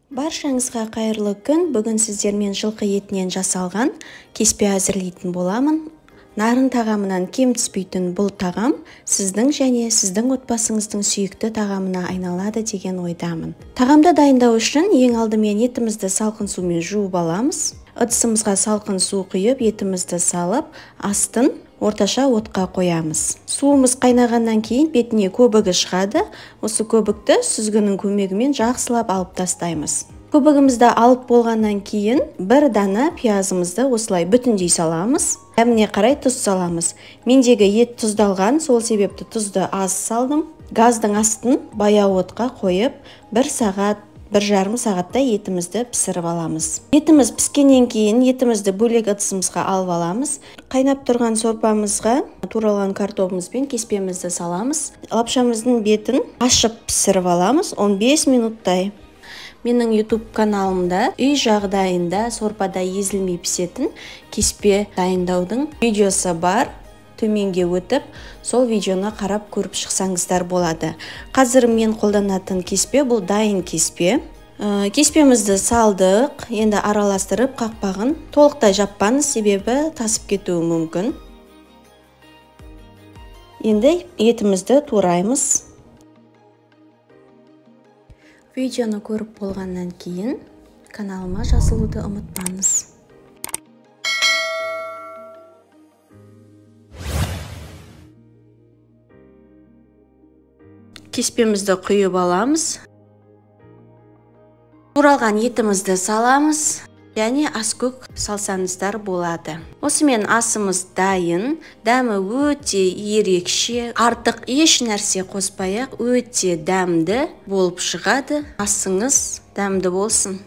Баршаңызға қайырлы күн. Бүгін сіздермен жылқы етінен жасалған кеспе әзірлейтін боламын. Нарын тағамынан кем түспейтін бұл тағам сіздің және сіздің отбасыңыздың сүйікті тағамына айналады деген ойдамын. Тағамды дайындау үшін ең алдымен етімізді салқын сумен жуып аламыз. Ыдысымызға салқын су құйып, етімізді салып, астын орташа отқа қоямыз. Суымыз қайнағаннан кейін бетіне көбігі шығады. Осы көбікті сүзгінің көмегімен жақсылап алып тастаймыз. Көбігімізді алып болғаннан кейін бір дана пиязымызды осылай бүтіндей саламыз. Дәміне қарай тұз саламыз. Мендегі ет тұздалған, сол себепті тұзды аз салдым. Газдың астын баяу отқа қойып, 1 сағат, 1,5 сағатта етімізді пісіріп аламыз. Етіміз піскеннен кейін етімізді бөлек ыдысымызға алып аламыз. Қайнап тұрған сорпамызға туралған картобымыз бен кеспемізді саламыз. Лапшамыздың бетін ашып пісіріп аламыз 15 минуттай. Менің YouTube каналымда үй жағдайында сорпада езілмей пісетін кеспе дайындаудың видеосы бар. Төменге өтіп, сол видеоны қарап көріп шықсаңыздар болады. Қазір мен қолданатын кеспе бұл дайын кеспе. Кеспемізді салдық, енді араластырып қақпағын толықтай жаппаңыз, себебі тасып кетуі мүмкін. Енді етімізді тураймыз. Видеоны көріп болғаннан кейін каналыма жазылуды ұмытпаңыз. Кеспемізді құйып аламыз. Туралған етімізді саламыз және аскөк салсаңыздар болады. Осымен асымыз дайын, дәмі өте ерекше, артық еш нәрсе қоспай-ақ өте дәмді болып шығады. Асыңыз дәмді болсын.